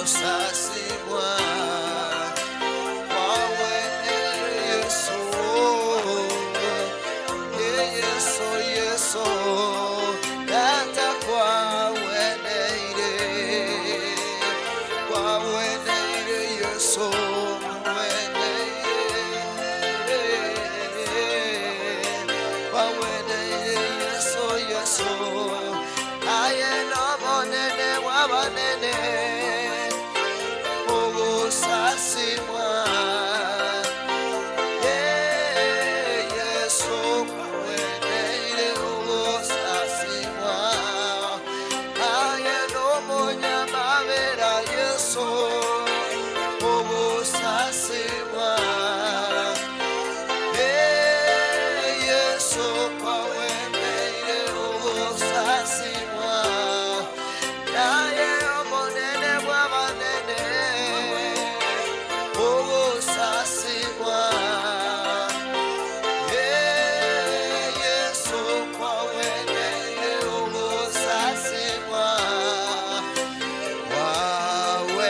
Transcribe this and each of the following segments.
Ogosasimwa kwawenere Yeso, Yeso, Yeso, Tata kwaweneire, kwaweneire Yeso, weneire, kwaweneire Yeso, Yeso, aye nobonene bw'abanene, ogosasimwa. Yesu kwaweneire ogosasimwa, aye nomonyamabera Yesu ogosasimwa. Yesu kwaweneire ogosasimwa, aye omonene bw'abanene ogosasimwa. Yesu kwaweneire ogosasimwa,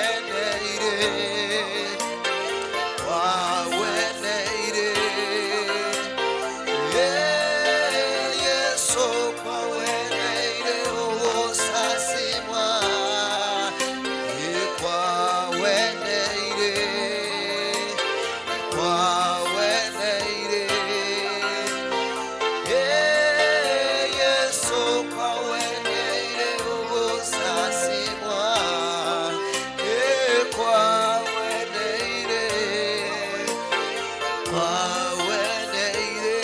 kwaweneire, kwaweneire. Yesu kwaweneire ogosasimwa, kwaweneire, kwaweneire. Yesu kwaweneire ogosasimwa, kwaweneire, kwaweneire.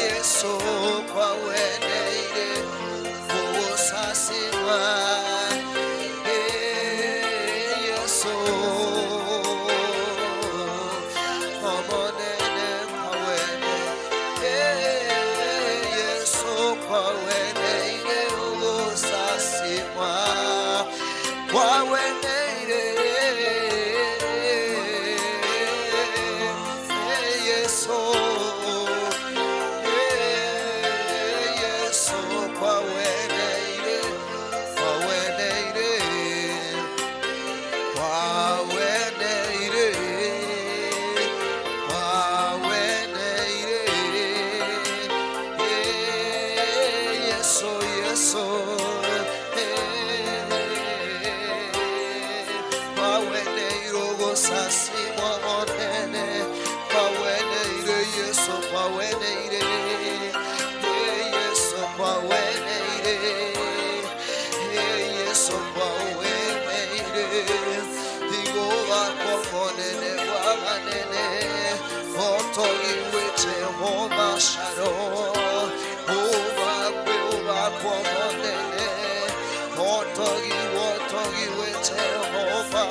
Yesu kwaweneire ogosasimwa. Yesu omonene kwawene, Yesu kwaweneire ogosasimwa, kwaweneire. Yesu, Yesu kwaweneire, kwaweneire, kwaweneire, kwaweneire. Yesu, Yesu, kwaweneire ogosasimwa monene, kwaweneire Yesu, kwaweneire Yesu, kwaweneire Yesu, kwaweneire. Igoba komonene bwabanene, otogiwe Jehova Shalom, ubakwe, ubakwe omonene, otogiwe, otogiwe Jehova,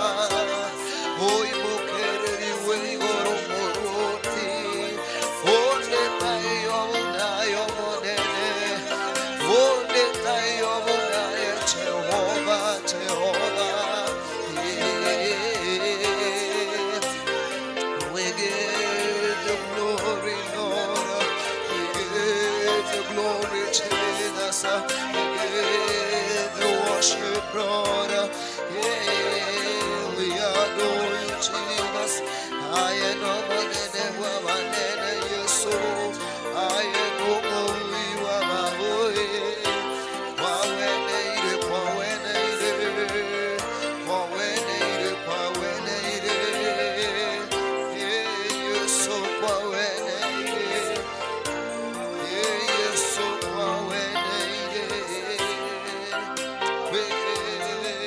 oimukereriwe igoro moruti, onetayo bunayo monene, onetayo bunayo Jehova, Jehova. Yeah. We give you glory, Lord. We give you glory, Jesus. We give you worship, Lord. Yeah, we adore you, Jesus. I am no monene wa manene Yesu. I am no mo wa maboe. Kwaweneire, kwaweneire, kwaweneire, kwaweneire. Yesu kwaweneire, Yesu kwaweneire. We give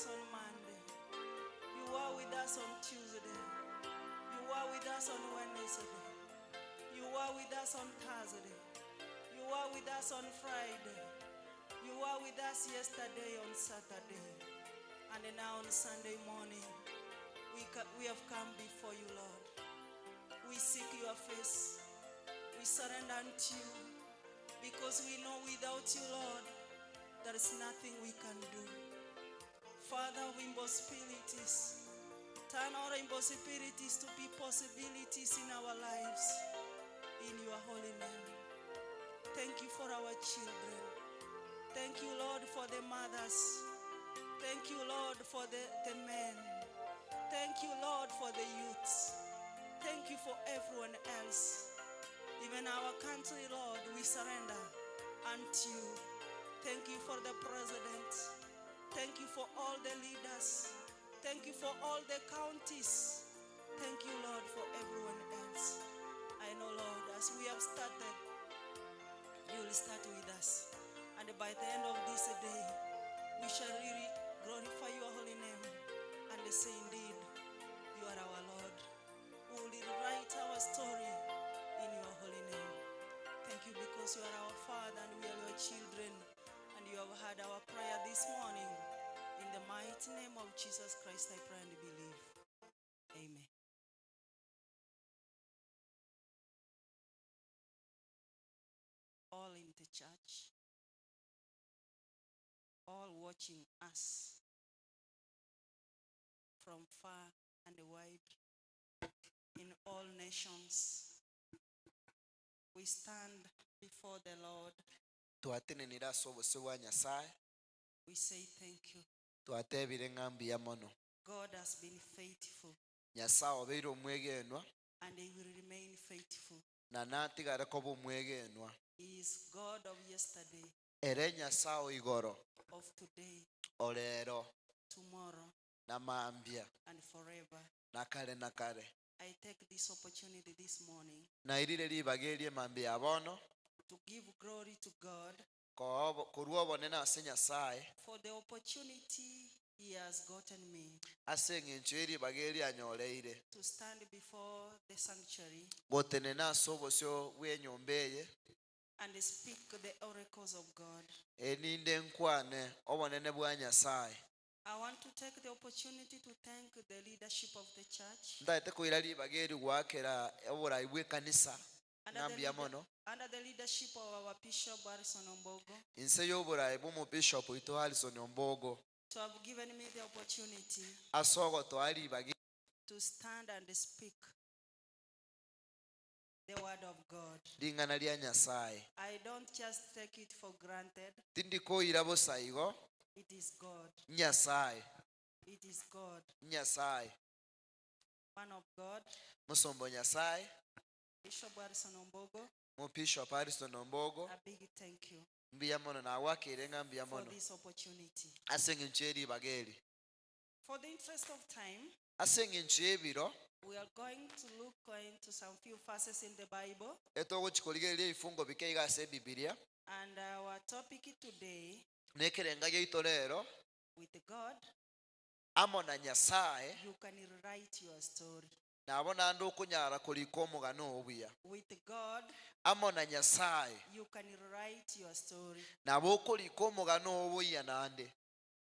us on Monday. You were with us on Tuesday. You were with us on Wednesday. You were with us on Thursday. You were with us on Friday. You were with us yesterday on Saturday. And now on Sunday morning, we, we have come before you, Lord. We seek your face. We surrender unto you because we know without you, Lord, there is nothing we can do. Father of impossibilities, turn all impossibilities to be possibilities in our lives in your holy name. Thank you for our children. Thank you, Lord, for the mothers. Thank you, Lord, for the, the men. Thank you, Lord, for the youths. Thank you for everyone else. Even our country, Lord, we surrender unto you. Thank you for the president. Thank you for all the leaders. Thank you for all the counties. Thank you, Lord, for everyone else. I know, Lord, as we have started, you will start with us. And by the end of this day, we shall really glorify your holy name and say, Indeed, you are our Lord. We will rewrite our story in your holy name. Thank you because you are our Father and we are your children. And you have heard our prayer this morning. In the mighty name of Jesus Christ, I pray and believe. Amen. All in the church, all watching us from far and wide in all nations. We stand before the Lord. Twatenenire ase obosio bwa Nyasaye, We say thank you. twatebire ng'a mbuya mono. God has been faithful Nyasaye obeire omwegenwa, and he will remain faithful. na natigare koba omwegenwa. He is God of yesterday, Ere Nyasaye o igoro, of today, orero, tomorrow, na mambia, and forever. na kare na kare. I take this opportunity this morning Nairire ribaga erie mambia ya bono, to give glory to God koobo- korwa obonene ase Nyasaye, for the opportunity he has gotten me ase eng'encho y'eribaga eria anyoreire. to stand before the sanctuary Gotenena ase obosio bw'enyomba eye, and speak the oracles of God. erinde nkwane obonene bwa Nyasaye. I want to take the opportunity to thank the leadership of the church Ntaete koira ribaga eri goakera oborai bwa ekanisa under ng'a the, mbuya leader- mono. under the leadership of our Bishop Harrison Ombogo Inse y'oborai bwa omobishop oito Harrison Ombogo to have given me the opportunity ase ogotoa ribaga to stand and speak the word of God. ring'ana ria Nyasaye. I don't just take it for granted. Tindikoira bosa igo, It is God. Nyasaye, It is God. Nyasaye, Man of God, Musombo Nyasaye, Bishop Harrison Ombogo, Mobishop Harrison Ombogo, a big thank you mbuya mono nagwakeire ng'a mbuya for mono this opportunity. ase eng'encho y'eribaga eri. For the interest of time, Ase eng'encho y'ebiro, we are going to look into some few verses in the Bible. etogochi korigereria ebifungo bike iga ase Ebibilia, And our topic today na ekerenga giaito rero, with God, amo na Nyasaye, you can rewrite your story. nabo naende okonyara korika omogano obuya. With God, Amo na Nyasaye, you can rewrite your story. nabo okorika omogano obuya naende.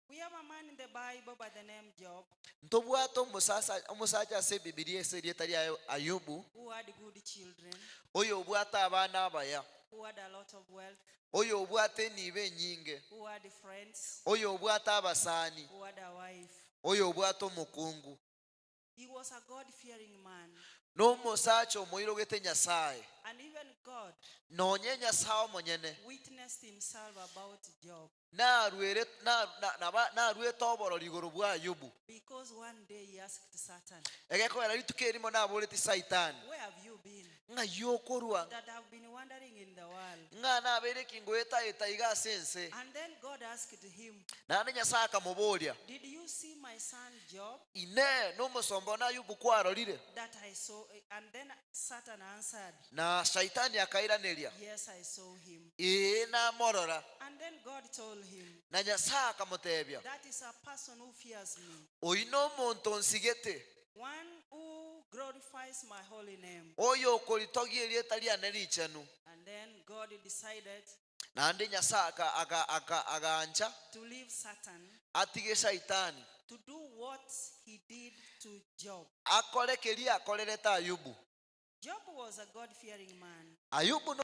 We have a man in the Bible by the name Job Ntobwate omosasa omosacha ase Ebibilia ase erieta ria Ayubu, who had good children, oyo obwate abana abaya, who had a lot of wealth, oyo obwate enibo enyinge, who had friends, oyo obwate abasani, who had a wife. oyo obwate omokungu. He was a God fearing man. N'omosacha omoirogete Nyasaye, And even God nonye Nyasaye omonyene, witnessed himself about Job narwere na- na- naba- narwete oborori igoro bwa Ayubu. because one day he asked Satan, Egekogera rituko erimo naboreti Saitani, Where have you been? ng'ai okorwa, That have been wandering in the world. ng'a nabere ekingo etaeta iga ase ense. And then God asked him, Naende Nyasaye akamoboria, Did you see my son Job Inee, nomosomba one Ayubu kwarorire? that I saw? And then Satan answered, Na Saitani akairaneria, Yes, I saw him. Ee, namorora. And then God told him, Na Nyasae akamotebia, That is a person who fears me, Oyio nomonto onsigete, one who glorifies my holy name. oyokoritogia erieta riane richenu. And then God decided Naende Nyasae aka, aka, aka, agancha to leave Satan atige Saitani to do what he did to Job. akore keria akorerete Ayubu. Job was a God fearing man, Ayubu no,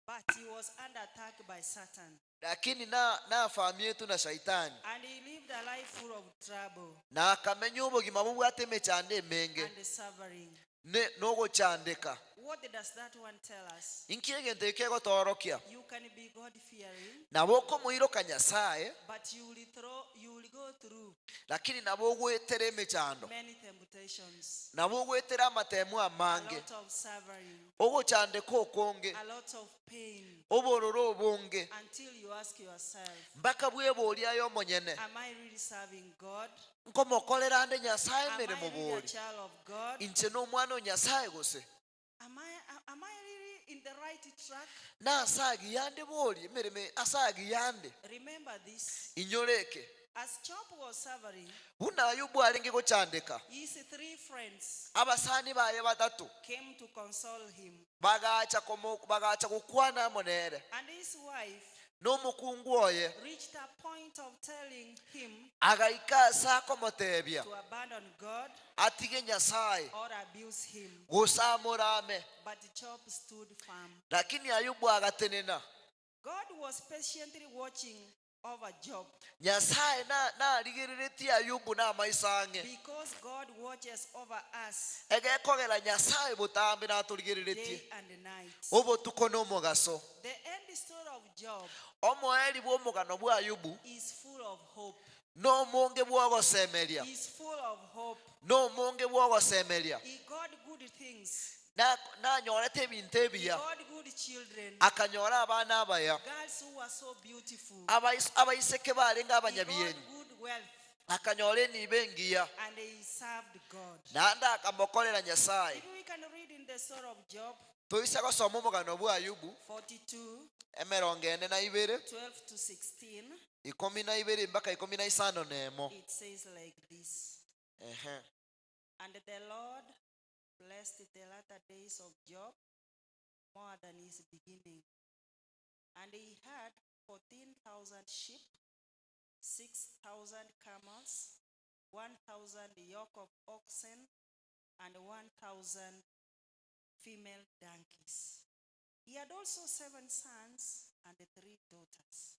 but he was under attack by Satan. lakini na nafamietwe na Saitani, And he lived a life full of trouble na akamenya obogima bobwate emechando emenge and suffering. ne nogochandeka. What does that one tell us? Inki egento eke egotoorokia? You can be God fearing, Nabo okomoiroka Nyasae, but you will throw you will go through lakini nabo ogwetera emechando, many temptations, nabo ogwetera amatemu a amange, lot of suffering, ogochandeka okonge, a lot of pain, obororo obonge, until you ask yourself, mpaka bweboria aye omonyene, Am I really serving God? nkomokorera ande Nyasae Am I emeremo really a bori? child of God? Inche nomwana o Nyasae gose? Am I, am I really in the right track? Nase agiya bori emeremo ase agiya ande. Remember this. Inyore eke. As Job was suffering, Buna Ayubu arenge gochandeka, his three friends abasani baye batato came to console him. bagacha komo bagacha gokwana amo nere. And his wife Nomokungu oye reached a point of telling him agaika ase akomotebia to abandon God atige Nyasaye or abuse him. gose amorame. But Job stood firm. Lakini Ayubu agatenena. God was patiently watching over Job Nyasaye na narigereretie Ayubu namaiso ang'e. because God watches over us Egekogera Nyasaye botambe natorigereretie day and night. obotuko nomogaso. The end story of Job Omoeri bw'omogano bwa Ayubu is full of hope. nomonge bw'ogosemeria. Is full of hope. Nomonge bw'ogosemeria. He got good things. Na nanyorete ebinto He ebiya. got good children. Akanyora abana abaya. Girls who were so beautiful. Abais- Abaiseke barenge He got abanyabieni. good wealth Akanyora enibo engiya. and he served God. Naende akamokorera Nyasaye. If we can read in the story of Job Toise gosoma omogano bwa Ayubu 42, emerongo ene na ibere 12 to 16, ikomi na ibere mpaka ikomi na isano na emo. it says like this. Ehe. And the Lord blessed the latter days of Job more than his beginning. And he had 14,000 sheep, 6,000 camels, 1,000 yoke of oxen, and 1,000 female donkeys. He had also seven sons and three daughters.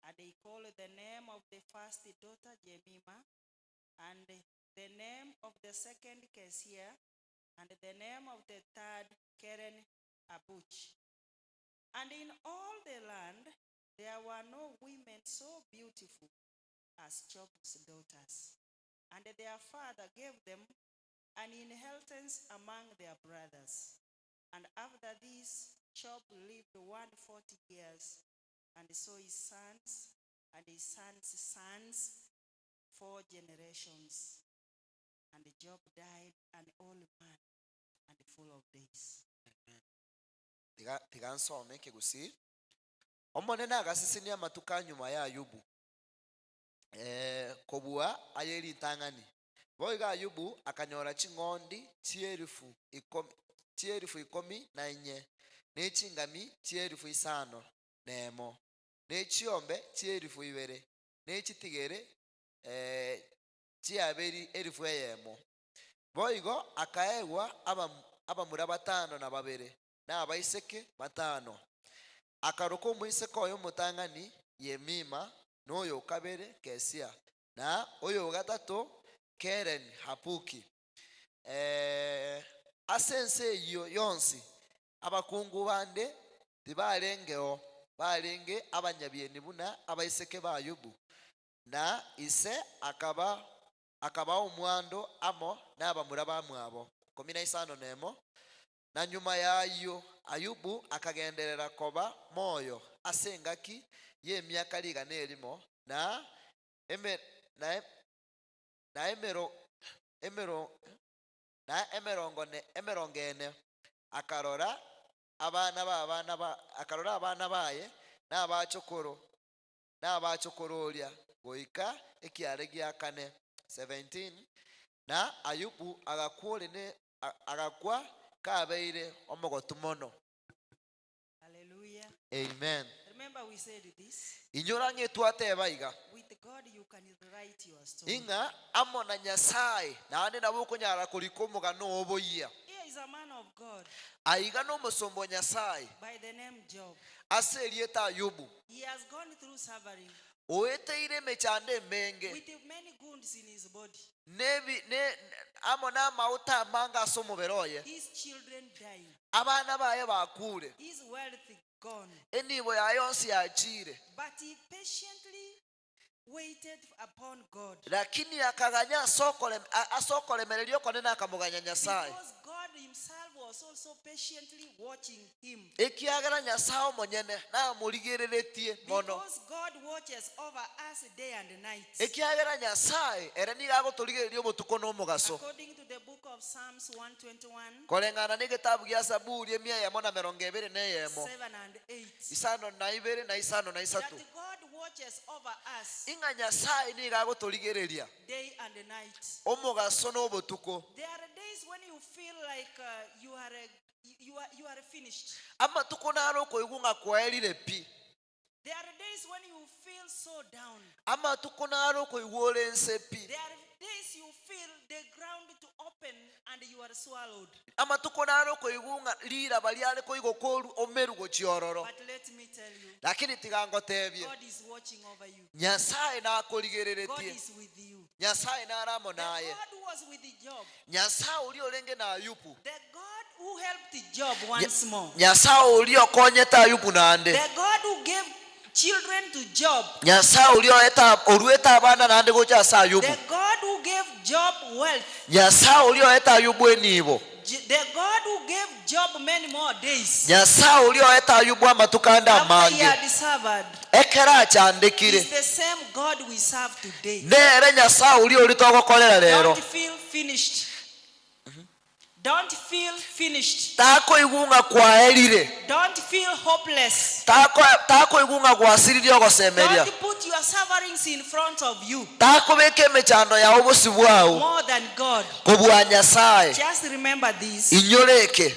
And he called the name of the first daughter Jemimah, and the name of the second Keziah, and the name of the third Keren Abuch. And in all the land there were no women so beautiful as Job's daughters. And their father gave them an inheritance among their brothers. And after this, Job lived 140 years and saw his sons and his sons' sons four generations. And Job died an old man and full of days. Tiga tiga nsome ekegusii. Omonene agasesenia amatuko a nyuma ya Ayubu, eh, kobua aye ritang'ani. Boigo Ayubu akanyora ching'ondi chi'elifu ikomi, chi'elifu ikomi na inye, ne chingami chi'elifu isano nemo, ne chiombe chi'elifu ibere, ne chitigere eh, chiaberi elifu eyemo. Boigo akaegwa abamura batano na babere, na abaiseke batano. Akaroka omoiseke oye omotang'ani Yemima, na oyo o kabere Kesia, na oyo o gatato Keren-Hapuki. Eh, ase ense eyio yonsi abakungu bande tibarengeo barenge abanyabieni buna abaiseke b'Ayubu, na ise akaba akabaa omwando amo nabamura bamwabo 51. Na nyuma y'ayio Ayubu akagenderera koba moyo ase engaki y'emiaka rigana erimo, na. Eme na na emero emero na emerongo ne emerongo ene, akarora abana b'abana ba akarora abana baye na abachokoro na abachokororia goika ekiare gia kane. 17 Na Ayubu agakwa ore ne agakwa kabeire omogotu mono. Hallelujah. Amen. Remember we said this. Inyora ng'a twateba iga, With God you can rewrite your story. ing'a amo na Nyasae naende nabo okonyara korika omogano oo boyia. Here is a man of God Aiga nomosomba o Nyasae by the name Job. ase erieta Ayubu, He has gone through suffering oeteire emechando emenge, with many wounds in his body. nebi ne amo namauta amange ase omobere oye. His children dying. Abana baye bakure, His wealth gone. enibo yaye yonsi yachiire. But he patiently waited upon God. Lakini akaganya ase okorem ase okoremereria okonene akamoganya Nyasae. Because God himself was also patiently watching him. Ekiagera Nyasae omonyene namorigereretie mono. Because God watches over us day and night. Ekiagera Nyasae ere nigo agotorigereria obotuko na omogaso. According to the book of Psalms 121, Koreng'ana negetabu gia Zaburi emia eyemo na merongo ebere na eyemo, 7 and 8. isano na ibere na isano na That isato. God watches over us Ing'a Nyasae nigo agotorigereria day and night. omogaso na obotuko. There are days when you feel like uh, you are uh, you are you are finished. Amatuko naro okoigwa ng'a kwaerire pi. There are days when you feel so down. Amatuko naro okoigwa ore nse pi. There are days you feel the ground to open and you are swallowed. Amatuko naro okoigwa ng'a riraba riare koigwa koru omeru gochia ororo. But let me tell you, Lakini tiga ngotebie, God is watching over you. Nyasaye God nakorigereretie, is with you. Nyasaye nare amo The naye. God who was with Job, Nyasaye oria orenge na Ayubu, the God who helped Job once more, Nyasaye oria okonyete Ayubu naende, the God who gave children to Job, Nyasaye oria oete oruete abana naende gocha ase Ayubu, the God who gave Job wealth, Nyasaye oria oete Ayubu enibo, J- the God who gave Job many more days Nyasaye oria oete Ayubu amatuko ande after he amange, had suffered, ekero achandekire, is the same God we serve today. nere Nyasaye oria oria togokorera rero. Don't feel finished. Don't feel finished. Takoigwa ng'a kwaerire. Don't feel hopeless. Tako takoigwa ng'a gwasiririe ogosemeria. Don't put your sufferings in front of you Takobeka emechando yao bosio bwao more than God. kobua Nyasaye. Just remember this Inyore eke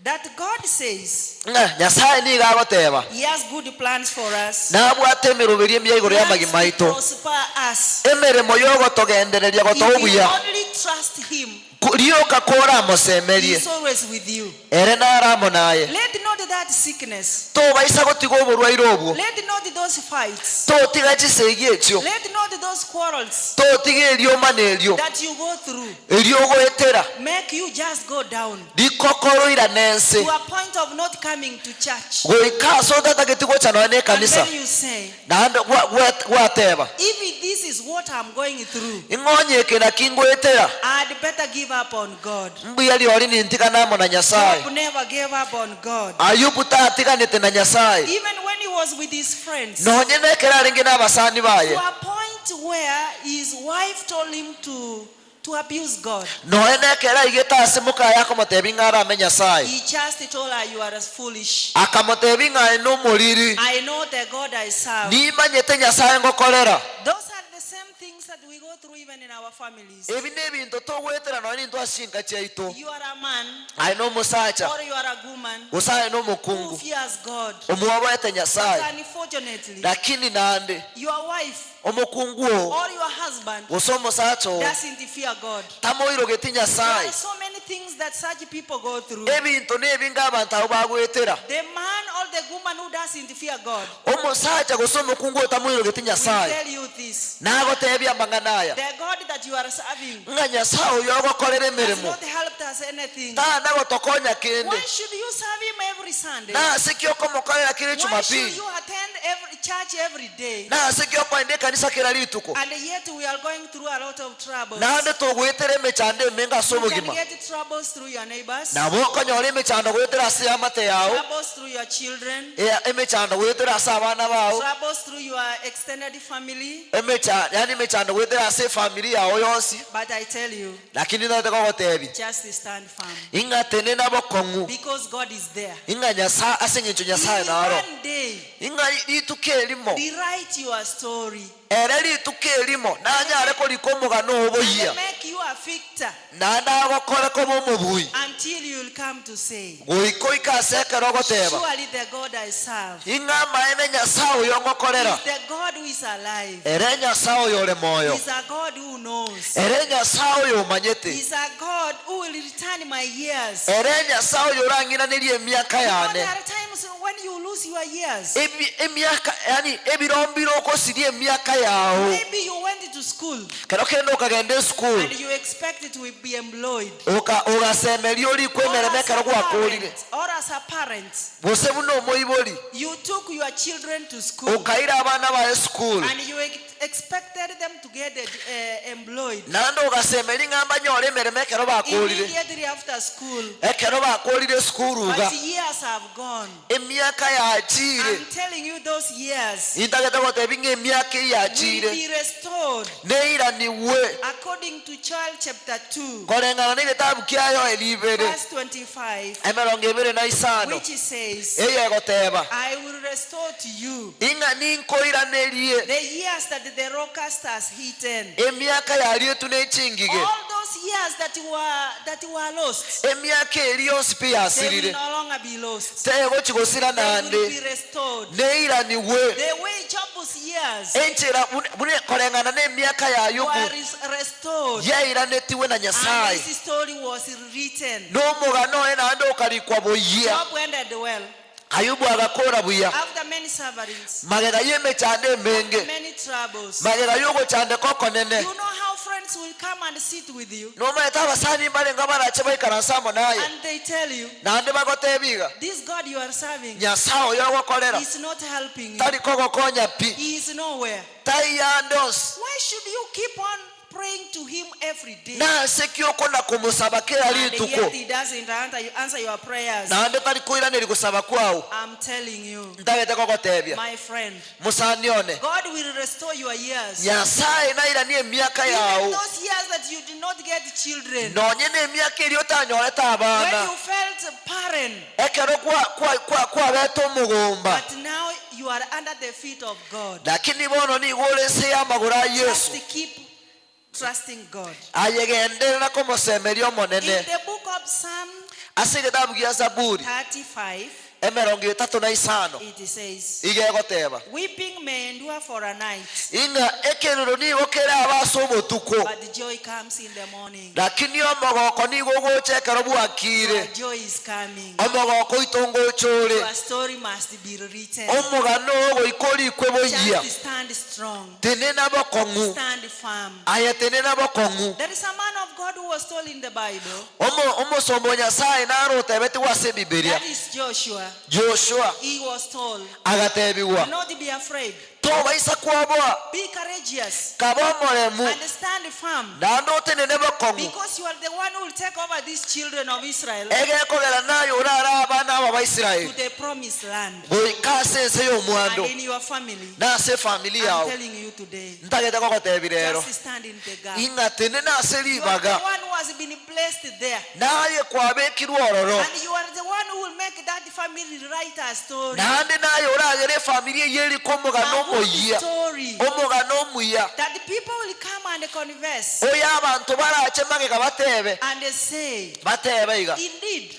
that God says ng'a Nyasaye nigo agoteba He has good plans for us. nabwate emeroberio emiya igoro Plans y'amagima to aito prosper us. emeremo y'ogotogendereria gotoa If you obuya only trust Him, Ku- rioka koramosemerie He's always with you. ere nare amo naye Let not that sickness, tobaisa gotiga oborwaire obwo let not those fights, totiga chisegi echio let not those quarrels totiga eriomana erio that you go through erio ogoetera make you just go down rikokoroira nense to a point of not coming to church. goika ase otatageti gocha nonya na And ekanisa then you say, naende gwa- gwa- gwateba if this is what I'm going through, ing'onye eke naki ngoetera I'd better give up on God. mbuya riori nintigana amo na Nyasaye Job never gave up on God. Ayubu tatiganete na Nyasaye Even when he was with his friends, nonye na ekero arenge na abasani baye to a point where his wife told him to, to abuse God. Nonya nekero aigete ase mokaye akomotebia ng'a arame Nyasae. He just told her, You are as foolish. Akamotebia ng'a aye nomoriri. I know the God I serve. Nimanyete Nyasae ngokorera. Those are the same things that we go through even in our families. Ebi nebinto togoetera nonya nintwe ase chinka chiaito. You are a man Aye nomosacha, or you are a woman gose aye who nomokungu fears God. omwoboete But Nyasae. unfortunately, Lakini naende your wife omokungu oo or your husband gose omosacha oo doesn't fear God. tamoirogeti There Nyasae. are so many things that such people go through. Ebinto nebinge abanto abwo bagoetera. The man or the woman who doesn't fear God Omosacha gose omokungu otamoirogeti will Nyasae tell you this. nagotebie amang'ana aya, The God that you are serving ng'a Nyasae oyo ogokorera has emeremo not helped us anything. tana gotokonya kende. Why should you serve him every Sunday? Nase ki okomokorera kera Why should Ejumapili? you attend every church every day? Nase ki okoenda ekanisa? ekanisa kera rituko. And yet we are going through a lot of troubles. Naende togoetera emechando emenge ase You can obogima. get troubles through your neighbors, Nabo okonyora emechando goetera ase eamate yao, troubles through your children, emechando goetera ase abana bao, troubles through your extended family. emecha yaani emechando goetera ase efamiri yao yonsi. But I tell you, Lakini ntagete kogotebia, just stand firm. ing'a tenena bokong'u, Because God is there. ing'a Nyasae ase eng'encho He Nyasae will naro. one day Ing'a rituko erimo, rewrite your story ere rituko erimo nanyare korika omogano oo boyia, and make you a victor naende agokore koba omobui, until you will come to say, goika oike ase ekero ogoteba, Surely the God I serve ing'a amaene Nyasae oyo ngokorera, is the God who is alive. ere Nyasae oyo ore moyo, Is a God who knows. ere Nyasae oyo omanyete, Is a God who will return my years. ere Nyasae oyo orang'iranerie emiaka You know, yane. there are times when you lose your years. Ebi- emiaka yaani ebiro mbire okosiria emiaka yao. Maybe you went to school Kero kende okagenda esukuru, and you expected to be employed. oka- ogasemeria orikwe Or emeremo as ekero a gwakorire. parent, or as a parent, Gose buna omoibori, you took your children to school okaira abana baye esukuru, and you expected them to get employed. naende ogasemeria ng'a mbanyore emeremo ekero bakorire. Immediately after school, Ekero bakorire esukuru iga, but years have gone. emiaka yachire. I'm telling you, those years Intagete gotebia ng'a emiaka eye will yachire be restored neiranigwe according to Joel chapter 2, koreng'ana na egetabu kia Yoeli ibere verse 25, emerongo ebere na isano which says, eye egoteba I will restore to you ing'a ninkoiranerie the years that the locust has eaten. emiaka yarietu ne chingige All those years that were lost, emiaka eri yonsi pi they will yasirire no longer be lost. tegochi gosira They will naende be restored. neiranigwe The way Job's years enchera bune koreng'ana na emiaka ya were Ayubu restored, yairanetiwe na and Nyasaye this story was written. nomogano oye naende okarikwa boyia. Job ended well. Ayubu agakora buya After many sufferings, magega y'emechando emenge many troubles. magega y'ogochandeka okonene. You know how friends will come and sit with you Nomaete abasani mbarenge barache baikaranse amo naye and they tell you, naende bagotebia iga, this God you are serving Nyasaye oyo ogokorera is not helping you. tari kogokonya pi, He is nowhere. taiyo ande onsi. Why should you keep on praying to him every day? Nase ki okona komosaba kera And yet rituko he doesn't answer your prayers. naende tari koiraneria gosaba kwao. I'm telling you, Ntagete kogotebia my friend, mosani one, God will restore your years. Nyasaye nairanie emiaka Even yao those years that you did not get children, nonye na emiaka eria otanyorete when abana you felt barren, ekero kwabete omogomba, but now you are under the feet of God. lakini bono nigo ore ase y'amagoro a Just Yesu. keep trusting God. Ayegenderera komosemeria In omonene the book of Psalm ase egetabu gia Zaburi 35, emerongo etato na isano it says, iga egoteba Weeping may endure for a night, ing'a ekerero nigo kere aba ase obotuko, but joy comes in the morning. lakini omogoko nigo ogocha ekero bwakire. Your joy is coming. Omogoko oito ngocha ore. Your story must be written. Omogano ogoika orikwe boyia. Just stand strong. Tenena bokong'u. Stand firm. Aye tenena bokong'u. There is a man of God who was told in the Bible. Omo omosomba o Nyasaye naro otebeti ase Ebibilia. That is Joshua. Joshua He was told, agatebigwa, Do not be afraid. tobaisa kwoboa, Be courageous kaba omoremu and stand firm, naende otenene bokong'u because you are the one who will take over these children of Israel egekogera naye orara abana aba ba to Israeli the promised land. goika ase ense y'omwando And in your family, na ase efamili I'm yao. telling you today, Ntagete kogotebia rero just stand in the gap. ing'a tenene ase You are the ribaga one who has been placed there. naye kwabekirwe ororo And you are the one who will make that family write a story. naende naye oragere efamili eye eriko omogano A good omoyia story. omogano omuya That people will come and confess oyo abanto barache magega batebe and say, batebe iga Indeed,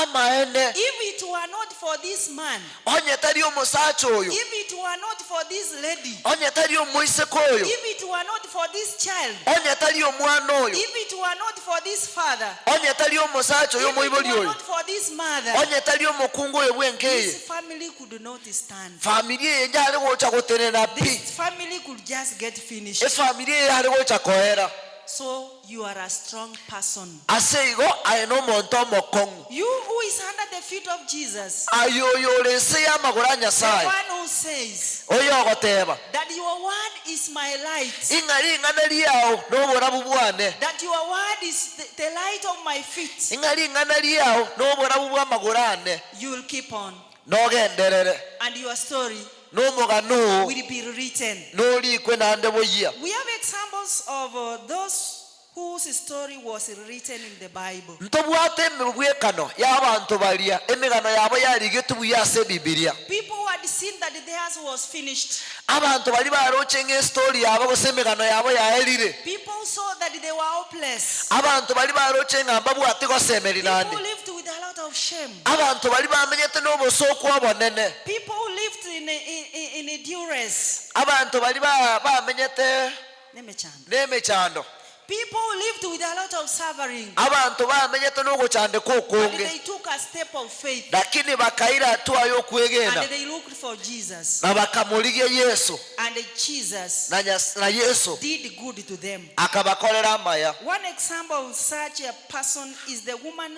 amaene if it were not for this man, onye tari omosacha oyo if it were not for this lady, onye tari omoiseke oyo if it were not for this child, onye tari omwana oyo if it were not for this father, onye tari omosacha oyo if it omoibori were oyo not for this mother, onye tari omokungu oyo bwenkeye this family could not stand. famili eye yare gocha gotenena pi This family could just get finished. efamili eye yare gocha koera. So you are a strong person. Ase igo aye nomonto omokong'u. You who is under the feet of Jesus. Aye oyo ore inse y'amagoro a The Nyasae. one who says. Oyo ogoteba. That your word is my light. Ing'a ring'ana riao noborabu bwane. That your word is the light of my feet. Ing'a ring'ana riao noborabu bw'amagoro ane. You will keep on. Nogenderere. And your story. Nomogano oo Will be rewritten. norikwe naende boyia. We have examples of those whose story was written in the Bible. Ntobwate emebwekano y'abanto baria emegano yabo yarigetwe buya ase Ebibilia. People who had seen that theirs was finished. Abanto baria baroche ng'a estori yabo gose emegano yabo yaerire. People who saw that they were hopeless. Abanto baria baroche ng'a mbabwati gosemeri People naende. who lived with a lot of shame. Abanto baria bamenyete nobosooku obonene. People who lived in, in, in, in duress. Abanto baria ba- bamenyete Nemechando. nemechando. People who lived with a lot of suffering. Abanto bamenyete nogochandeka But okonge. they took a step of faith. Lakini bakaira hatua y'okwegena And they looked for Jesus. na bakamorigia Yeso And Jesus na, Nyas- na Yeso did good to them. akabakorera amaya. One example of such a person is the woman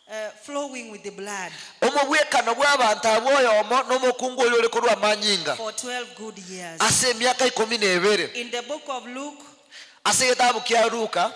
uh, flowing with the blood. Omobwekano bw'abanto abwo oyomo nomokungu oria ore korwa amanyinga For 12 good years. ase emiaka ikomi na ebere. In the book of Luke Ase egetabu kia Luka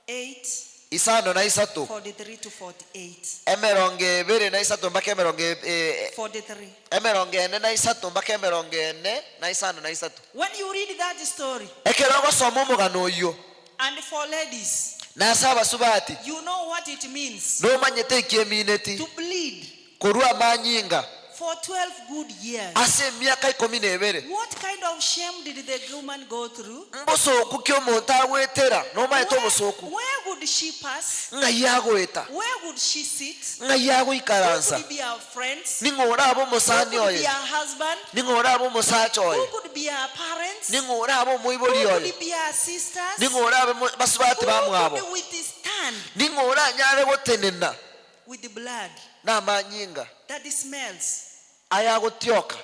8 isano na isato 43 to 48. emerongo ebere na isato mpaka emerongo e- e- 43. emerongo ene na isato mpaka emerongo ene na isano na isato. When you read that story, Ekero ogosoma omogano oyio and for ladies, na ase abasubati you know what it means nomanyete eki emineti to bleed korwa amanyinga for 12 good years. ase emiaka ikomi na ebere. What kind of shame did the woman go through? Mbosoku ki omonto agwetera nomaete Where, obosoku where would she pass? ng'ai agoeta Where would she sit? ng'ai Who agoikaransa could be her friends? ning'o orabe Who omosani could be oye her husband? ning'o orabe omosacha Who oye could be her parents? ning'o orabe Who omoibori oye could be her sisters? ning'o orabe mo- basubati Who bamwabo could withstand ning'o oranyare gotenena with the blood namanyinga that smells? ayagotioka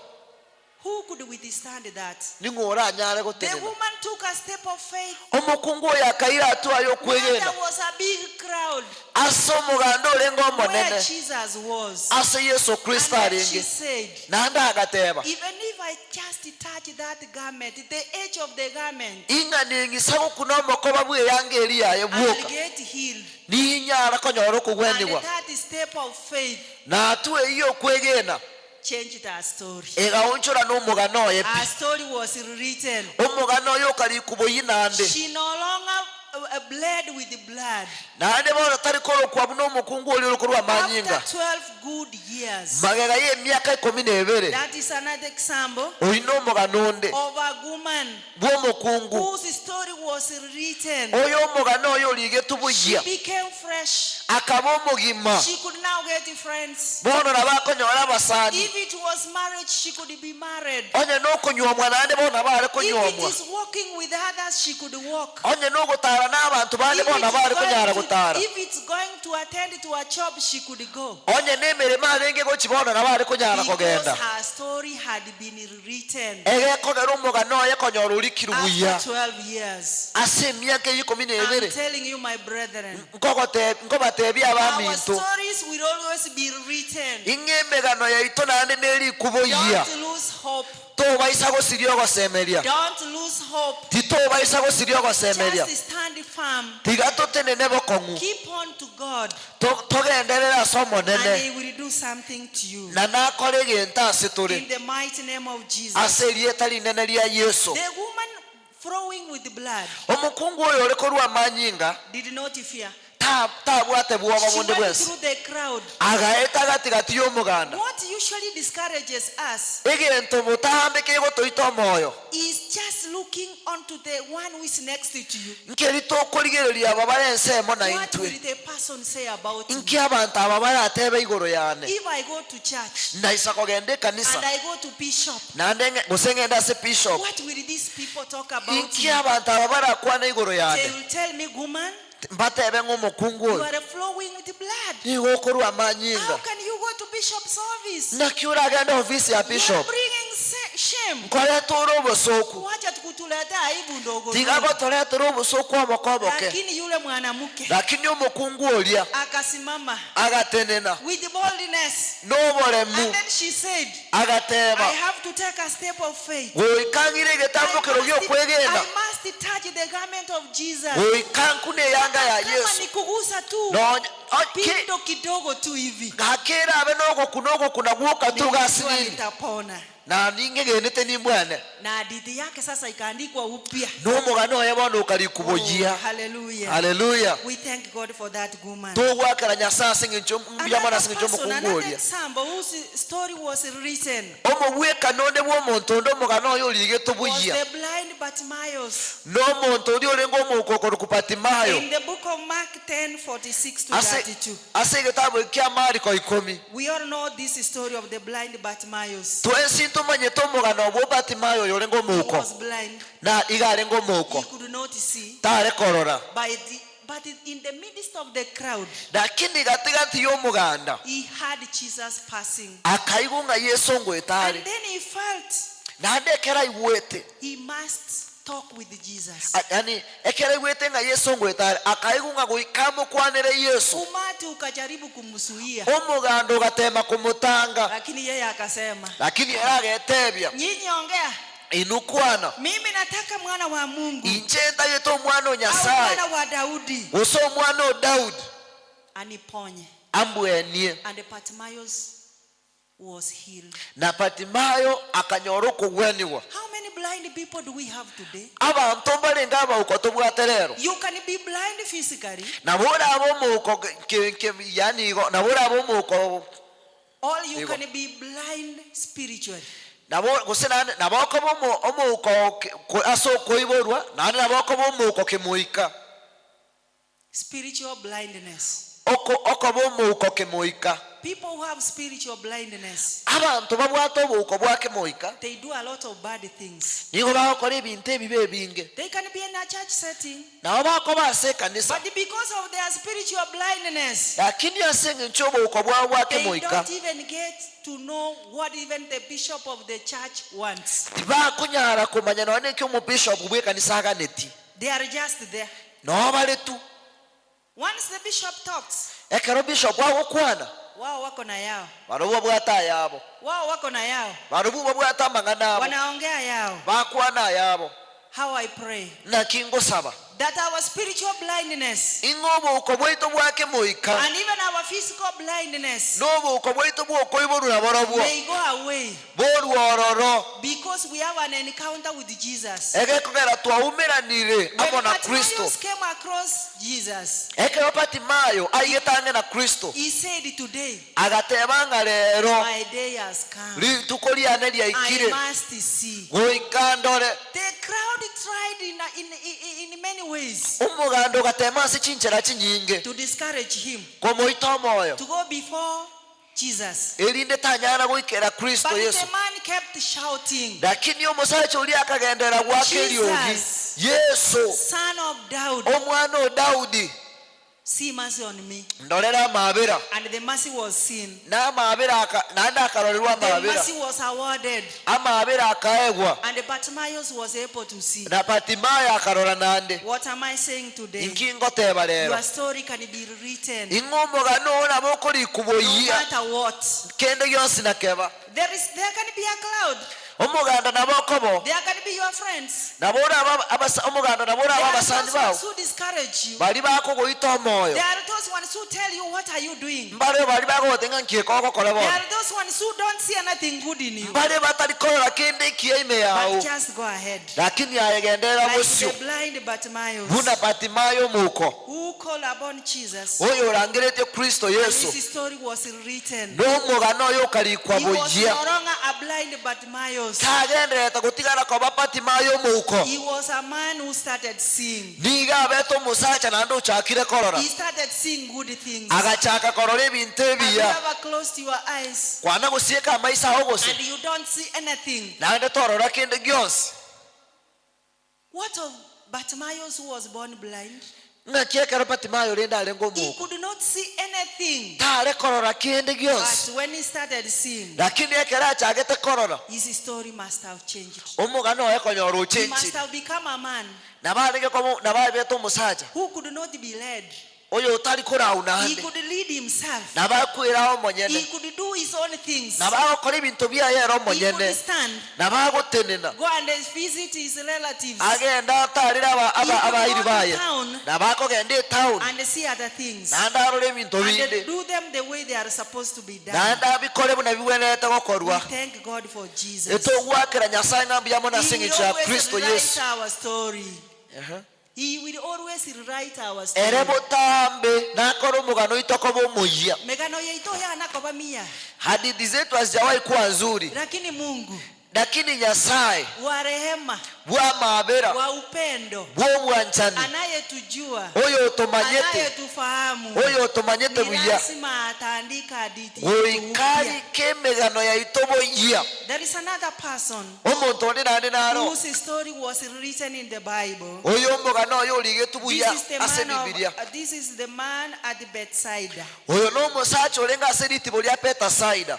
Who could withstand that? Ning'o oranyare The gotenena? woman took a step of faith. Omokungu oyo akaira hatua Where y'okwegena there was a big crowd. ase omoganda orenge Where omonene Jesus was. ase Yeso Kristo And then she arenge. said, Naende agateba, Even if I just touch that garment, the edge of the garment, Ing'a ning'isa gokuna omokoba bw'eyanga eria yaye I'll bwoka, get healed. ninyara konyora And okogwenigwa. that step of faith Na hatua eyio y'okwegena changed her story. egaonchora nomogano oye pi. Her story was rewritten. Omogano oye okarikwa boyia naende. She no longer uh, uh, bled with the blood. Naende bono tari korokwa buna omokungu oria ore korwa amanyinga. After 12 good years. Magega y'emiaka ikomi na ebere. That is another example Oyio nomogano onde of a woman bw'omokungu whose story was written. oyo omogano oyo origetwe She buya became fresh. akaba omogima She could now get friends. bono nabo akonyora abasani If it was marriage, she could be married. onye nokonyuomwa naende bono nabo are If it konyuomwa is walking with others, she could walk. onye nogotara n'abanto bande If bono it's nabo are konyara going to, gotara if it's going to attend to a job, she could go. onye n'emeremo arenge gochi bono nabo are konyara Because kogenda her story had been rewritten egekogera omogano oye konyora orikirwe buya after 12 years. ase emiaka eyio ikomi na I'm ebere telling you, my brethren, nkogote- nkobatebia our abaminto stories will always be written. ing'e emegano yaito naende nerikwe buya Don't lose hope. Tobaisa gosiria ogosemeria. Don't lose hope. Titobaisa gosiria ogosemeria. Just stand firm. Tiga totenene bokong'u. Keep on to God. To- Togenderere ase And Omonene. he will do something to you. Na nakore egento ase tore. In the mighty name of Jesus. Ase erieta rinene ria Yeso. The woman flowing with blood Omokungu oyo ore korwa amanyinga did not fear. ta- tabwate bwoba She bonde went bwensi. through the crowd. Agaeta gati gati y'omoganda. What usually discourages us Egento botambe kegotoita omoyo. is just looking onto the one who is next to you. Nkeri tokorigereria aba bare ensemo na What intwe. will the person say about me? Inki abanto aba baratebe igoro yane. If I go to church Naisa kogenda ekanisa and I go to bishop, naende ng'e- gose ng'ende ase bishop. what will these people talk about Inki me? abanto aba barakwane igoro They yane. will tell me, woman, Mbatebe ng'a omokungu you oyo are flowing with blood. nigo okorwa How amanyinga. can you go to bishop's office? Naki oragende ofisi ya You are bishop? bringing shame. shame. Nkoreta ore obosoku. Wacha kutuletea aibu ndogo Tiga ndogo. gotoretera obosoku oboke oboke. Lakini yule mwanamke Lakini omokungu oria akasimama agatenena with boldness. noboremu, And then she said, agateba, I have to take a step of faith. Goika ng'ire I egetambokero must, gi'okwegena, I must touch the garment of Jesus. goika nkune eyanga ya Kama Yesu. ni kugusa tu Nonya o- ki- pindo kidogo tu hivi, gaki erabe nogokuna ogokuna gwoka tu nilijua gasinini nitapona. na ningegenete nimbwane. Na hadithi yake sasa ikaandikwa upya. Nomogano oye bono Oh, okarikuboyia. hallelujah. Haleluya. We thank God for that woman. Togwakera Nyasaye ase eng'encho mbuya mono ase Another eng'encho person, omokungu another oria. example whose story was written Omobwekano onde bw'omonto onde omogano oyo origete was obuya the blind Bartimaeus. nomonto oria orenge omouko okorokwa Bartimayo. In the book of Mark 10 46 to Ase 32. ase egetabu kia Mariko ikomi. We all know this story of the blind Bartimaeus. Twensi ntomanyete omogano bwo Bartimayo oyo orenge He omouko. was blind. Na iga arenge He omouko. could not see. Tare korora. But in the midst of the crowd, Lakini gatigati y'omoganda he heard Jesus passing. akaigwa ng'a Yesu ngoetare. And then he felt Naende ekero aigwete he must talk with Jesus. Yani ekero aigwete ng'a Yesu ngoetare akaigwa ng'a goika amokwanere Yesu. Umati ukajaribu kumzuia, Omoganda ogatema komotanga, lakini yeye akasema, lakini ere agetebia, nyinyi ongea, inukwana mimi nataka mwana wa Mungu inche ntagete omwana o au Nyasaye mwana wa Daudi gose omwana o Daudi aniponye. ambwenie. And Bartimaeus was healed. Na Bartimayo akanyora okogwenigwa. How many blind people do we have today? Abanto mbarenge abauko tobwate rero. You can be blind physically, Nabo orabe omouko ke- ke- yani igo nabo orabe omouko or you Igo. can be blind spiritually. Nabo gose naende nabo okoba omo omouko ke- ko- ase okoiborwa naende nabo okoba omouko kemoika. Spiritual blindness. Oko okoba omouko kemoika. People who have spiritual blindness, Abanto babwate obouko bwa kemoika they do a lot of bad things. nigo bagokora ebinto ebibe ebinge. They can be in a church setting, Nabo bakoba ase ekanisa. but because of their spiritual blindness, Lakini ase eng'encho y'obouko bwabo bwa they kemoika don't even get to know what even the bishop of the church wants. tibakonyara komanya nonya neki omobishop bw'ekanisa aganeti. They are just there. Noo bare tu. Once the bishop talks, Ekero bishop agokwana wao wako na yao, barobwo babwate ayabo. wao wako na yao, Barobwo babwate amang'ana abo. wanaongea yao. Bakwana ayabo. How I pray Naki ngosaba that our spiritual blindness ing'o obouko bwaito bwa kemoika and even our physical blindness na obouko bwaito bw'okoiborwa naborobwo may go away borwa ororo because we have an encounter with Jesus. egekogera twaumeranire When amo na Kristo. Bartimaeus came across Jesus, Ekero Bartimayo aigete ang'e na Kristo he said, Today agateba ng'a rero my day has come. rituko riane I riaikire must see. goika ndore. The crowd tried in many ways Omoganda ogatema ase chinchera chinyinge to discourage him komoita omoyo to go before Jesus. erinde tanyara goikera Kristo But Yesu. the man kept shouting, Lakini omosacha oria akagenderera gwaka eriogi, Jesus, Yesu Son of Daud, omwana o Daudi see mercy on me. ndorera amabera. And the mercy was seen. Na amabera aka- naende akarorerwa The amabera. mercy was awarded. Amabera akaegwa. And Bartimaeus was able to see. Na Bartimayo akarora naende. What am I saying today? Inki ngoteba rero? Your story can be written. Ing'o omogano oo nabo okorikwa No boyia matter what. kende gionsi nakeba. There can be a cloud. Omoganda nabo okobo. There can be your friends. Nabo oraba abasa omoganda nabo There oraba are abasani those bao. ones who discourage you. Bari bakogoita omoyo. There are those ones who tell you, what are you doing? Mbare bari bagogote ng'a nki ekogokora There bono. are those ones who don't see anything good in you. Mbare batari korora kende ekiya ime yao. But just go ahead. Lakini aye genderera Like bosio. the blind Bartimaeus Buna Bartimayo omouko. who called upon Jesus. Oyo orangeretie Kristo Yesu. His story was written. Nomogano oyo okarikwa He was boyia. no longer a blind Bartimaeus. Tagenderete gotigara koba Bartimayo omouko. He was a man who started seeing. Nigo abete omosacha naende ochakire korora. He started seeing good things. Agachaka korora ebinto Have you ebiya. ever closed your eyes Kwana gosieka amaiso ao gose. and you don't see anything? Naende torora kende gionsi. What of Bartimaeus who was born blind? Ng'aki ekero Batimayo rende arenge He omouko, could not see anything. tare korora kende gionsi. But when he started seeing, Lakini ekero achagete korora, his story must have changed. omogano oye konyora He ochenchire. must have become a man Nabo arenge koba, nabo abete omosacha who could not be led. oyo otari korau He naende. could lead himself. Nabo akwera He omonyene. could do his own things. Nabo agokora ebinto biaye ere He could omonyene. stand, Nabo agotenena. go and visit his relatives Agende atarere aba- He aba- could abairi go to baye. town Nabo akogenda etown and see other things naende arore ebinto and binde. do them the way they are supposed to be done. Naende abikore buna bigwenerete We gokorwa. thank God for Jesus. Etogwakera Nyasaye ng'a mbuya mono ase He will eng'encho ya always Kristo rewrite Yesu. our story. He will always rewrite our story. Ere botambe nakore omogano oito okoba omoyia. Megano yaito yana koba miya. Hadithi zetu hazijawahi kuwa nzuri, Lakini Mungu lakini Nyasaye wa rehema, bw'amabera wa upendo, bw'obwanchani anayetujua, oyo otomanyete anayetufahamu, oyo otomanyete ni buya lazima ataandika hadithi yetu goika upya. arike emegano yaito boyia. There is another person Omonto onde naende naro whose story was written in the Bible. oyo omogano oyo origetwe This buya is the ase man of, Bibilia. this is the man at Bethsaida. Oyo nomosacha orenge ase ritibo ria Bethsaida.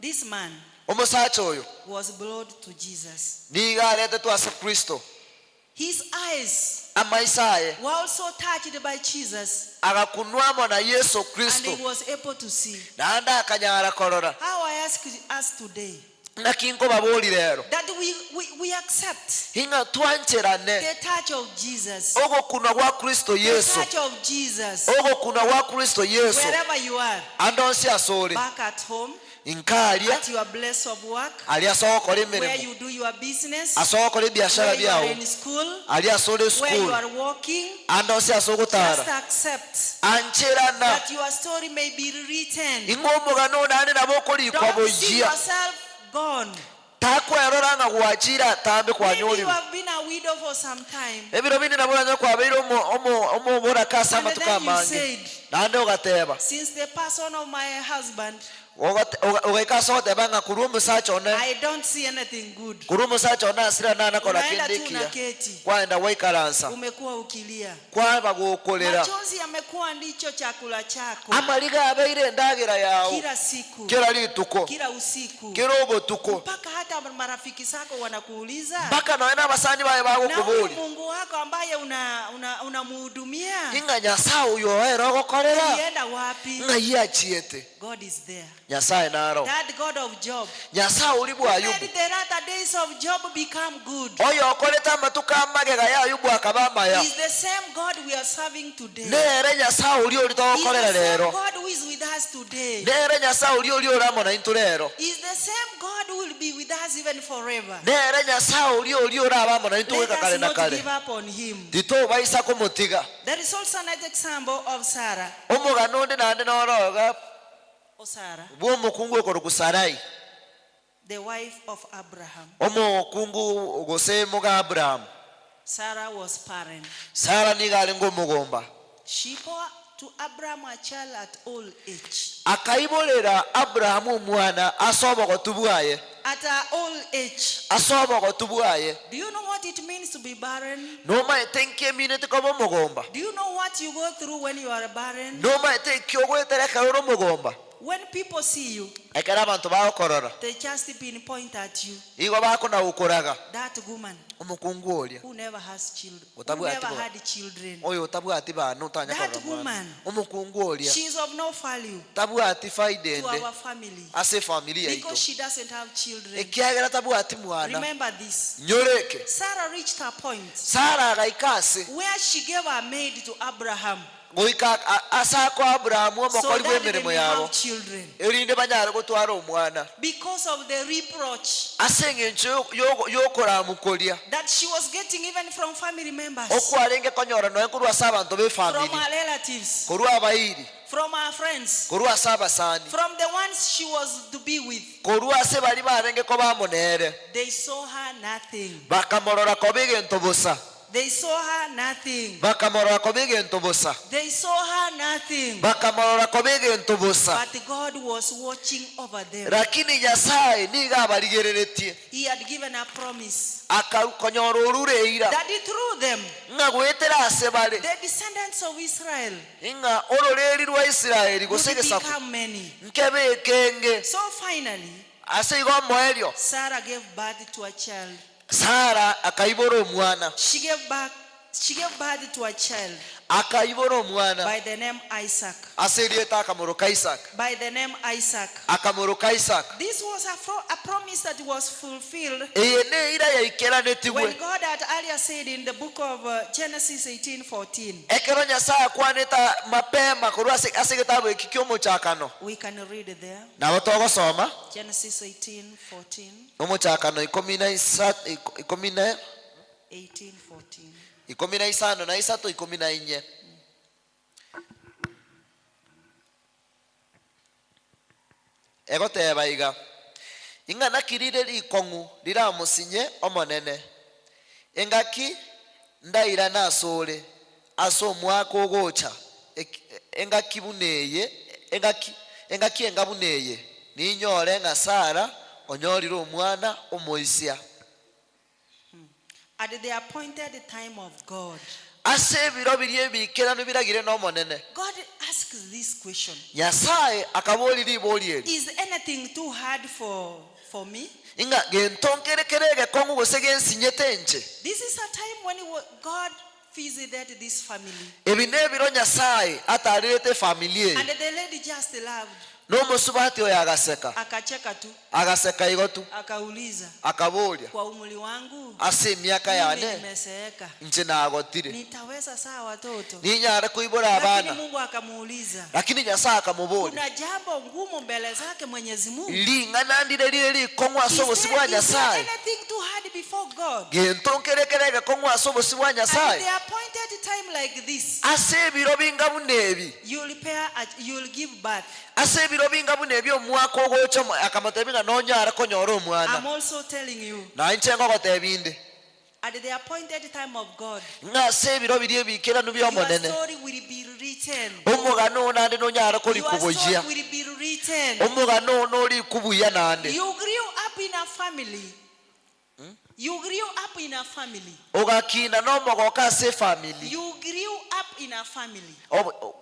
This man Omosacha oyo was brought to Jesus. nigo aretetwe ase Kristo. His eyes Amaiso aye were also touched by Jesus agakunwa amo na Yeso and Kristo, he was able to see. naende akanyara korora. How I ask us today Naki nkobabori rero that we, we, we accept ing'a twancherane the touch of Jesus. ogokunwa gwa Kristo The Yeso, touch of Jesus. ogokunwa gwa Kristo Yeso Wherever you are, ande onsi asore back at home, inkaria at your place of work, aria ase ogokora where emeremo you do your business, ase ogokora ebiashara where you are biao in school, aria ase ore where you esukuru are working, ande onsi ase just ogotara accept ancherana that your story may be written. ing'o omogano onane nabo okorikwa Don't see boyia yourself gone. Takwerora ng'a gwachire atambe Maybe you kwanyorirwe. have been a widow for some time. Ebiro binde nabo oranyore kwabeire omo- omo- omoboraka ase And amatuko then you amange. said, Naende ogateba, Since the person of my husband, ogate- oga- ogaika ase ogoteba ng'a korwa omosacha one, I don't see anything good. korwa omosacha one asire nanakora Unaenda kende tu ekiya. unaketi, Kwaenda gwaikaransa, umekuwa ukilia. kwaba gokorera. Machozi yamekuwa ndicho chakula chako Amariga abeire endagera yao kila siku, kera rituko, kila usiku, kera obotuko, mpaka hata marafiki zako wanakuuliza, mpaka nonya na abasani baye na huyu bagokoboria Mungu wako ambaye unamhudumia una, una ing'a Nyasaye oyo oere ogokorera alienda wapi? ng'ai achiete. God is there. Nyasaye naro That God of Job Nyasaye oria bwa made Ayubu the latter days of Job become good. oyo okorete amatuko amagega ya Ayubu akaba amaya Is the same God we are serving today. nere Nyasaye oria oria Is togokorera the same rero God who is with us today. nere Nyasaye oria oria ore amo naintwe rero Is the same God who will be with us even forever. nere Nyasaye oria oria orabe amo naintwe Let goika us kare na not kare give up on him. titobaisa komotiga. There is also another example of Sarah. Omogano onde naende noro iga Oh, Sarah, bw'omokungu okorokwa Sarai, the wife of Abraham. omokungu gose moga Abrahamu. Sarah was barren. Sara nigo arenge omogomba. She bore to Abraham a child at old age. Akaiborera Abrahamu omwana ase obogotu bwaye. At her old age. Ase obogotu bwaye. Do you know what it means to be barren? Nomaete nki emineti koba omogomba? Do you know what you go through when you are barren? Nomaete nki ogoetera ekero ore omogomba? When people see you, Ekero abanto bagokorora, they just pinpoint at you. igo bakonagokoraga. That woman Omokungu oria who never has children, who otabwati never ba- had children. oyo otabwati bana otanya That korora mwana. woman, Omokungu oria she is of no value tabwati faida to ende our family ase efamiri yaito because she doesn't have children. ekiagera tabwati mwana. Remember this. Nyoreke. Sarah reached her point Sara agaika ase where she gave her maid to Abraham goika a- ase akoa Abrahamu so omokori that they bw'emeremo may yabo have children. erinde banyare gotwara omwana Because of the reproach ase eng'encho yo- yo- yokoramukoria that she was getting even from family members, okwarenge konyora noe korwa ase abanto from b'efamiri her relatives, korwa abairi from her friends, korwa ase abasani from the ones she was to be with. korwa ase baria barenge koba amo nere They saw her nothing. bakamorora koba egento bosa. They saw her nothing. Bakamorora koba egento bosa. They saw her nothing. Bakamorora koba egento bosa. But God was watching over them. Lakini Nyasaye nigo abarigereretie. He had given a promise Akakonyora orure eira. that through them Ng'a Ng'a goetera ase bare. The descendants of Israel. Ng'a ororeeri rwa Israeli gose Would egesaku become many. nkebe ekenge. So finally. Ase igo omoerio. Sarah gave birth to a child. Sara akaibora omwana. She gave birth, she gave birth to a child. Akaibora omwana. By the name Isaac. Ase erieta akamoroka Isaka. By the name Isaac. Akamoroka Isaka. This was a, fro- a promise that was fulfilled Eye neira yaikeranetigwe. when God had earlier said in the book of uh, Genesis 18:14. Ekero Nyasae akwanete mapema korwa ase ase egetabu eki ki'omochakano. We can read there. Nabo togosoma. Genesis 18:14. Omochakano ikomi na isa, ikomi na 18:14. ikomi na isano na isato ikomi na inye. Egoteba iga, Ing'ana ki rire rikong'u riramosinye Omonene, engaki ndairane asore ase omwaka ogocha, engaki buna eye, engaki, engaki enga buna eye, ninyore ng'a Sara onyorire omwana omoisia. At the appointed time of God. Ase ebiro biria ebiikeranu biragire n'Omonene. God asks this question. Nyasae akaboria ribori eri. Is anything too hard for, for me? Ing'a gento nkere kere egekong'u gose gensinyete inche? This is a time when God visited this family. Ebi nebiro Nyasae atarerete efamiri eye. And the lady just laughed. Nomosubati oyo agaseka. Akacheka tu. Agaseka igo tu. Akauliza. Akaboria. Kwa umri wangu. Ase emiaka Mimi yane nimezeeka. inche nagotire. Nitaweza saa watoto. Ninyare koibora Lakini abana. Mungu akamuuliza. Lakini Nyasae akamoboria. Kuna jambo ngumu mbele zake Mwenyezi Mungu. Ring'ana ndire rire rikong'u ase Is obosio there, bwa is there Nyasae. anything too hard before God? Gento nkere kere egekong'u ase obosio bwa At Nyasae. the appointed time like this, Ase ebiro binga buna ebi. you'll pair a, you'll give birth. Ase ebiro binga buna ebi omwaka ogocha akamotebia ng'a nonyare konyora omwana. I'm also telling you, Na inche ngogotebia inde. at the appointed time of God, Ng'a ase ebiro biria ebiikeranu your bi'Omonene, story will be written. omogano oo naende nonyare Your korikwa story boyia. will be written. Omogano oo norikwa buya naende. You grew up in a family. You grew up in a family. Ogakina nomogoka ase efamili. You grew up in a family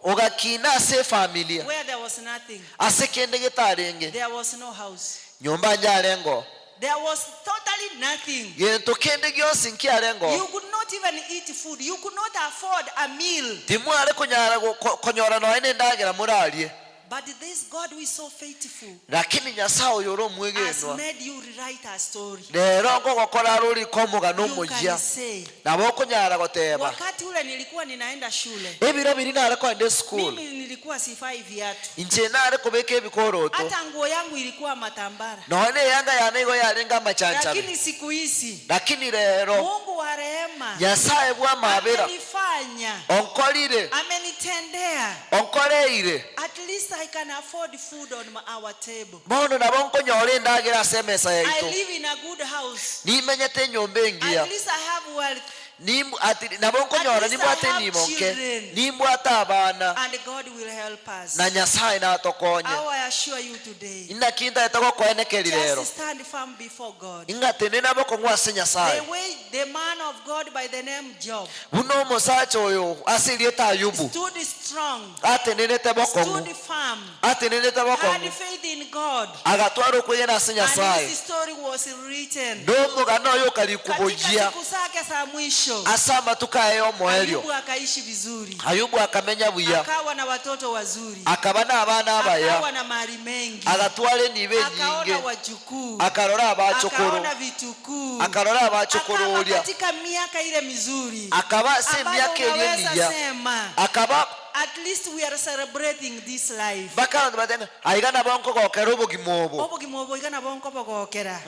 Ogakina ase efamilia. where there was nothing. Ase kende getarenge. There was no house. Nyomba nyarengo. There was totally nothing. Gento kende gionsi nkiarengo. You could not even eat food. You could not afford a meal. Timware konyara konyora nonya nendagera morarie. But this God who is so faithful Lakini Nyasae oyo ore has omwegenwa made you rewrite a story. rero nkogokora are orike omogano You omoyia, can say, nabo okonyara goteba, wakati ule nilikuwa ninaenda shule, Ebiro biria nare kogenda esukuru, mimi nilikuwa sifai viatu, inche nare kobeka ebikoroto, hata nguo yangu ilikuwa matambara, nonya na eyanga yane igo yarenge amachanchabe. lakini siku hizi Lakini rero Mungu wa rehema Nyasae bw'amabera amenifanya, onkorire, amenitendea onkoreire. At least I can afford food on my, our table. Bono nabo nkonyora endagera ase emesa I yaito. live in a good house. Nimenyete enyomba engiya. At least I have wealth. Nim- ati- nabo nkonyora At least I nimbwate have enimo nke. children. Nimbwate abana. And God will help us. Na Nyasaye natokonye. How I assure you today. Inaki ntaete gokoenekeria rero. Just stand firm before God. Ing'a tenena bokong'u ase Nyasaye. The way the man of God by the name Job Buna omosacha oyo ase erieta Ayubu stood strong, atenenete bokong'u, stood firm, atenenete had bokong'u, faith in God, agatwara okwegena ase and Nyasaye. his story was written. Nomogano oyo Katika okarikwa siku zake za mwisho, ase amatuko aye y'omoerio. Ayubu akaishi vizuri, Ayubu akamenya buya, akawa na watoto wazuri, akaba n'abana abaya, akawa na mali mengi, agatwara enibo akaona enyinge, wajukuu, akarora abachokoro, akaona vitukuu, akarora abachokoro akawa oria, katika miaka ile mizuri akaba ase ambayo emiaka eria unaweza emiya, sema akaba at least we are celebrating this life. mpaka abanto batebe ng'a aiga nabo nkogokera obogima obo. Obogima obo iga nabo nkobogokera.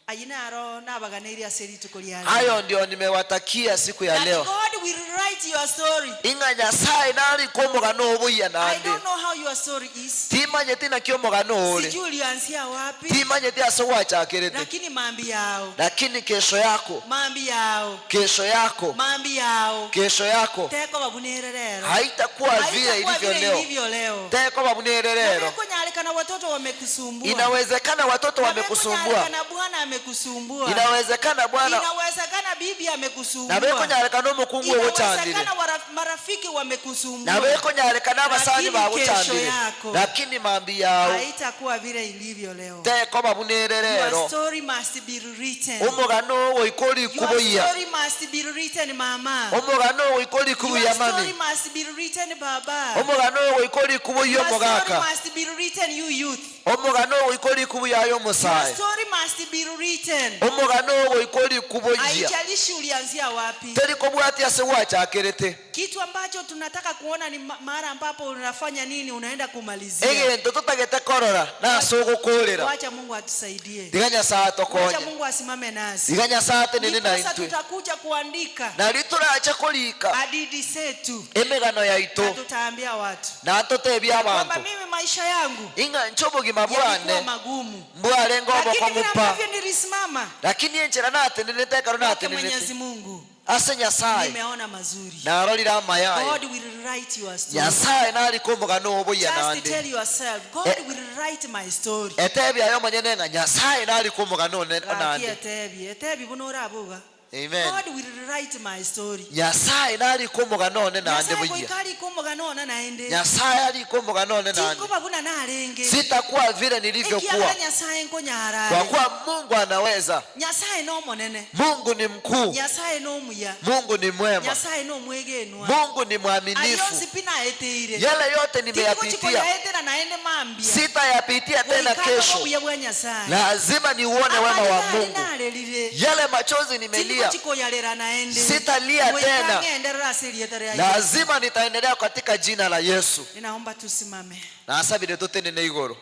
Ayio naro nabaganeirie ase rituko ria rero. Hayo ndio nimewatakia siku ya That leo. God will write your story. Ing'a Nyasaye narike omogano oboyia I naende. don't know how your your story is. Timanyeti naki omogano ore. Sijui ulianzia wapi. Timanyeti ase gwachakerete. Lakini mambi yao. Lakini kesho yako. Mambi yao. Kesho yako. Mambi yao. Kesho yako. Tekoba buna ere rero. Haitakuwa vile Haitakuwa ilivyo vile leo. ilivyo leo. Tekoba buna ere rero. Nabekonyarikana watoto wamekusumbua. Inawezekana watoto wamekusumbua. Nabekonyarikana bwana amekusumbua. Inawezekana bwana. Inawezekana bibi amekusumbua. Nabekonyarekana omokungu ogochandire. Inawezekana marafiki wamekusumbua. Nabekonyarekana abasani Lakini kesho bagochandire. yako Lakini mambi yao haitakuwa vile ilivyo leo. tekoba buna ere Your rero. story must be rewritten. Omogano ogoika Your orikuboyia. story must be rewritten, mama. Omogano ogoika Your orikubuya story mami. must be rewritten, baba. Omogano ogoika orikubuya Your story omogaka. must be rewritten, you youth. Omogano ogoika orikubuya aye Your omosae. story must be rewritten. Omogano ogoika orikubuya. Haijalishi ulianzia wapi. Teri kobwatia ase gwachakerete. Kitu ambacho tunataka kuona ni mara ambapo unafanya nini, unaenda kumalizia. Egento totagete korora nase ogokorera. Wacha Mungu atusaidie. Tiga Nyasaye Wacha atokonye. Mungu asimame nasi. Tiga Nyasaye atenene Ndiposa naintwe. tutakuja kuandika Nari torache korika hadithi zetu emegano na yaito tutaambia watu na totebia kwamba abanto mimi maisha yangu ing'a inche obogima yalikuwa bwane magumu, mbwarenge lakini vile obokong'u pa ambavyo nilisimama lakini enchera natenenete ekero kwake natenenete Mwenyezi Mungu ase Nyasaye nimeona mazuri. narorire amaya aye God will rewrite your story. Nyasaye narike omogano oboyia Just naende tell yourself, God Eh. will rewrite my story. Etebia aye omonyene ng'a Nyasaye narike omogano one Gaki naende etebi, etebi buna oraboga. Amen. God will rewrite my story. Nyasaye narike omogano one naende Nyasaye buya. goika arike omogano one naende. Nyasaye arike omogano one naende. Tinkoba buna narenge. Sitakuwa vile nilivyokuwa. Ekiagera Nyasaye nkonyara Kwa are. kuwa Mungu anaweza. Nyasaye nomonene. Mungu ni mkuu. Nyasaye nomuya. Mungu ni mwema. Nyasaye nomwegenwa. Mungu ni mwaminifu. Ayonsi pi naeteire. Yale yote Tingochi nimeyapitia. koyaetera naende mambia. Sitayapitia tena Goika kesho. obuya bwa Nyasaye. Lazima niuone wema wa Amariga Mungu. narerire. Yale machozi nimelia. Tingochi koyarera naende. Sitalia Goika tena. ng'enderere ase erieta ria Yesu. Lazima nitaendelea katika jina la Yesu. Ninaomba tusimame. Nasabire totenene igoro.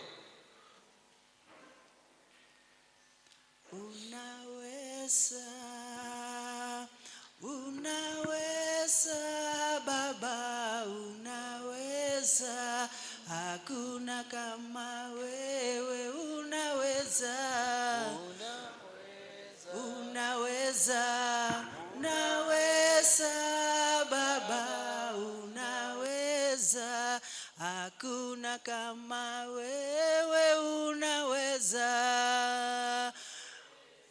Unaweza, unaweza Baba, unaweza, hakuna kama wewe, unaweza, unaweza, unaweza Baba, unaweza, hakuna kama wewe, unaweza,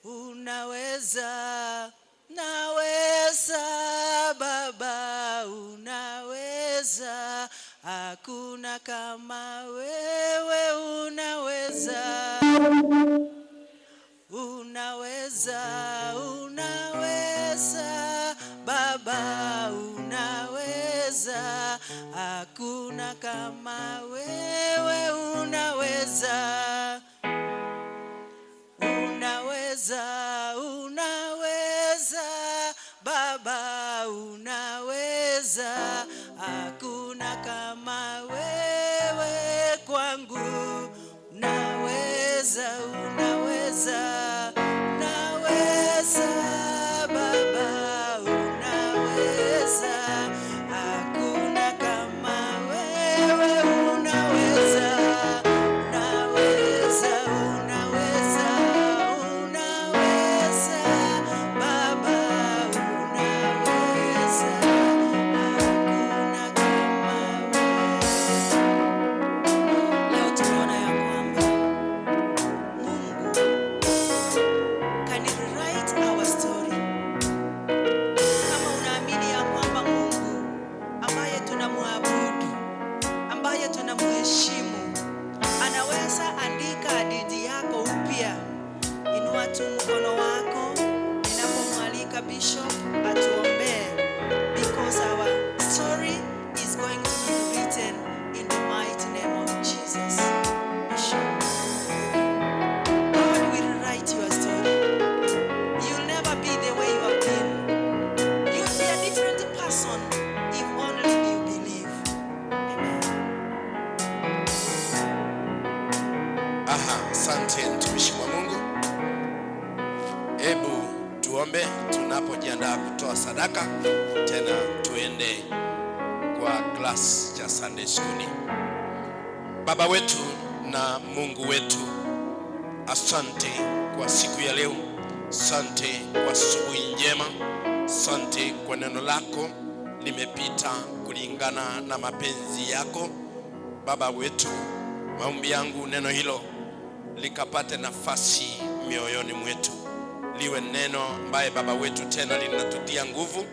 unaweza, naweza Baba, unaweza, hakuna kama wewe, unaweza, unaweza, unaweza Baba, unaweza, hakuna kama wewe, unaweza, unaweza, unaweza Baba, unaweza, hakuna kama wewe kwangu, unaweza, unaweza, unaweza Baba, unaweza, hakuna kama wewe, unaweza, unaweza, unaweza, unaweza Baba, unaweza, hakuna kama wewe. Leo tumeona ya kwamba Mungu can rewrite our story. Kama unaamini ya kwamba Mungu ambaye tunamwabudu, ambaye tunamheshimu, anaweza andika hadithi yako upya, inua tu mkono wako ninapomwalika Bishop atuombee, because our story is going to be written in the mighty name of Jesus. Bishop. God will write your story. You'll never be the way you have been. You'll be a different person if only you believe. Amen. Aha, asante mtumishi wa Mungu. Hebu tuombe tunapojiandaa kutoa sadaka, tena tuende kwa class cha Sunday school. Baba wetu na Mungu wetu, asante kwa siku ya leo, asante kwa asubuhi njema, asante kwa neno lako limepita kulingana na mapenzi yako. Baba wetu, maombi yangu neno hilo likapate nafasi mioyoni mwetu, liwe neno ambaye Baba wetu tena linatutia nguvu,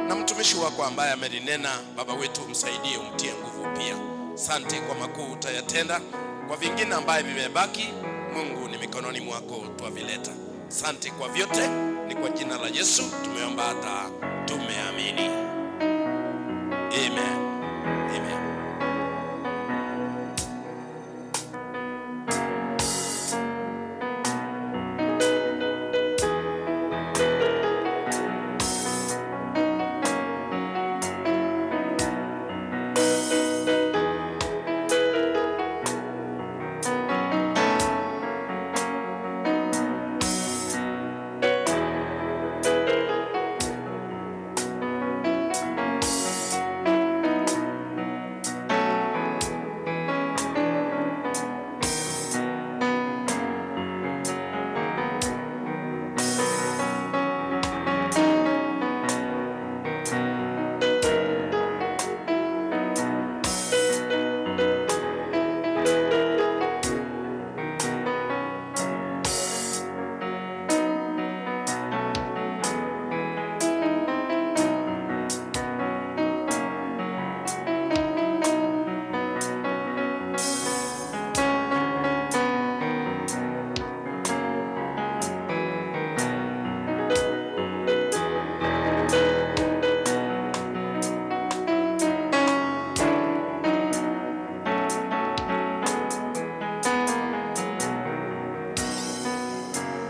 na mtumishi wako ambaye amelinena, Baba wetu, umsaidie, umtie nguvu pia. Sante kwa makuu utayatenda, kwa vingine ambaye vimebaki, Mungu ni mikononi mwako twavileta. Sante kwa vyote, ni kwa jina la Yesu tumeomba hata